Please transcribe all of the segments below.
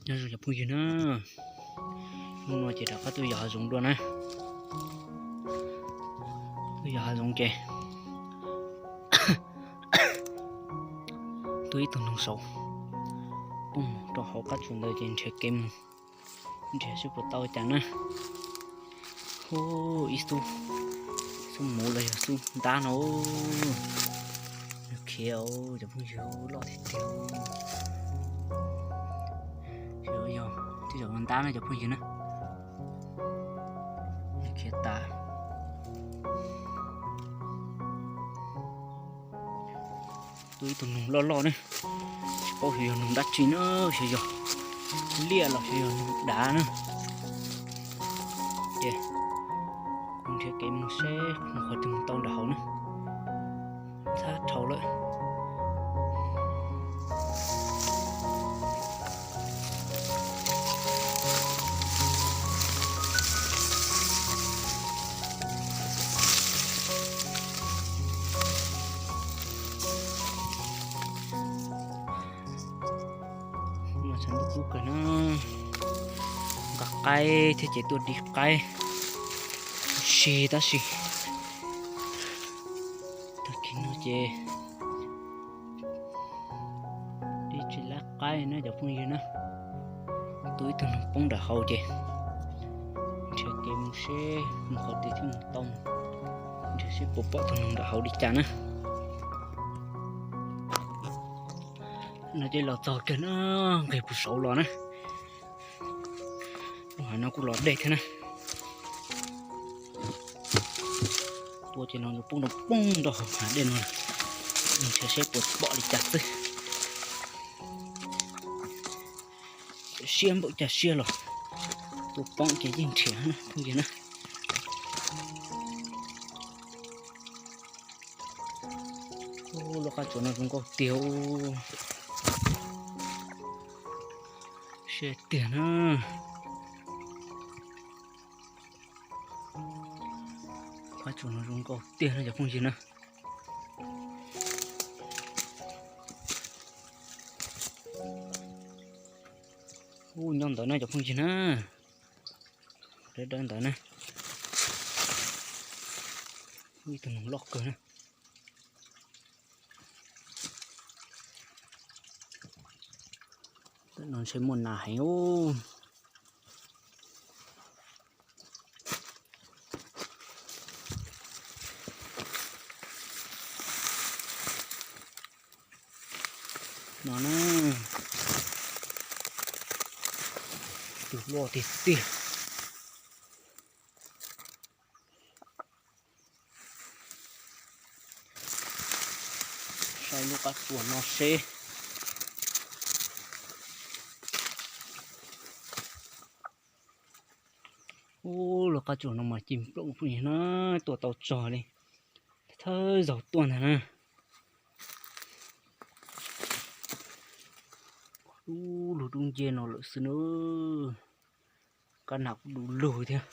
Nyob zoo cov phooj ywg na, hnub no ces rov qab tuaj yos hav zoov dua na. Tuaj yos hav zoov ces tuaj ib tug noog saud poob rau hauv qab tsuas ntawd ces nrhiav kev mus, nrhiav seb puas tau cas na. Hu, ib xub, xub muv los yog xub ntab no, nws khiav cov phooj ywg, loj tiag tiag. Yog, yog, tej zaum ntab na cov phooj ywg na. Nws khiav tas. Tuaj ib tug noog loj loj ne, tsis paub xyov yog noog dab tsi na, xyov yog liaj los xyov yog noog dav na. Ces kuv nrhiav kev mus seb mus qhov twg mus tau nram hauv na. Ntxhab dhau lawm. Mas tshav ntuj kub kawg na, nqa qaib thiab ces tuaj di qaib si tab sis tag kis no ces di tsis lab qaib na cov phooj ywg na. Tuaj ib tug noog poob nram hauv ces nrhiav kev mus seb mus qhov twg thiaj mus tau, nrhiav seb puas pom tus noog nram hauv li cas na. No ces los txog kiag na, nqis puag saud los na. Lub hav no kuj los dej thiab na. Tua ces los poob rau poob rau hauv hav dej no, nrhiav seb puas pom li cas xwb. Siab npaum cas siab los tua poob ces yeej nrhiav na phooj ywg na. Lub qab tsuas no zoo nkauj tiag. Siab tiag na. Qab tsuas no zoo nkauj tiag na cov phooj ywg na. Ub, nyob ntawd na cov phooj ywg na. Dawb dawb ntawd na. Ib tug noog loj kawg na. Tam no ntshe muaj nas heev ub. No na, tus loj tiag tiag. Saib lub qab tsuas no seb. Ub, lub qab tsuas no mas ci nplooj phooj ywg na, tuaj tau tsog li. Thawj zaug tuaj ntag na. Ub, lug dub nce no lawm xwb na. Kab nas kuj du lug thiab.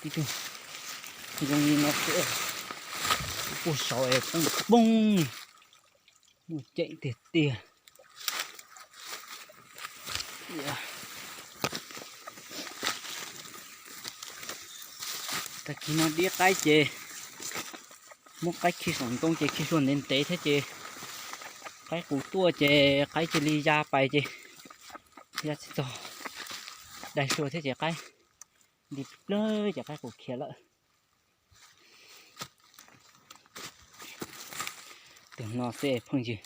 Tib tug zoo li no, puag saud es poob poob, muaj ceem tiag tiag. Tag kis no dib qaib ces muab qaib khi saum ntoo ces khi hlua ntev ntev thiab ces qaib qus tuaj ces qaib cia li ya pais ces ya tsis txog daim hlua thiab ces qaib nti plawg ces qaib qus khiav lawm. Tus no xwb phooj ywg.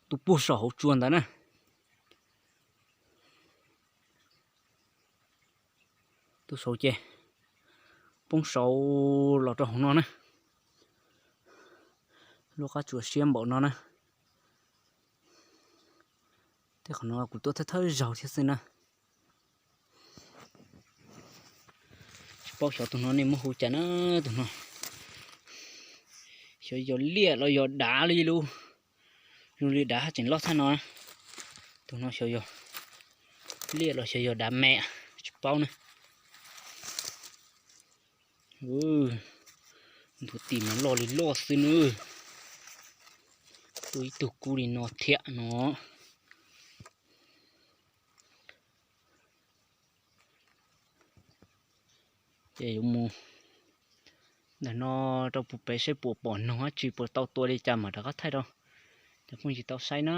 Tus puag saum hauv tsua ntawd na. Tus saud ces poob saud los rau hauv no na. Lub qab tsuas siab npaum no na. Tej qhov no kuv tuaj thawj thawj zaug thiab xwb na. Tsis paub xyov tus no nej muab hu cas na, tus no. Xyov yog liaj los yog dav li lub. Zoo li dav haj tseem loj tshaj no. Tus no xyov yog liaj los xyov yog dav me, tsis paub na. Nthuav tis mas loj li loj xwb na. Tuaj ib tug kub li no thiab no. Ces yuav mus ntawm no rau puag pem saib puas pom noog dab tsi, puas tau tua li cas mam rov qab thaij rau cov phooj ywg tau saib na.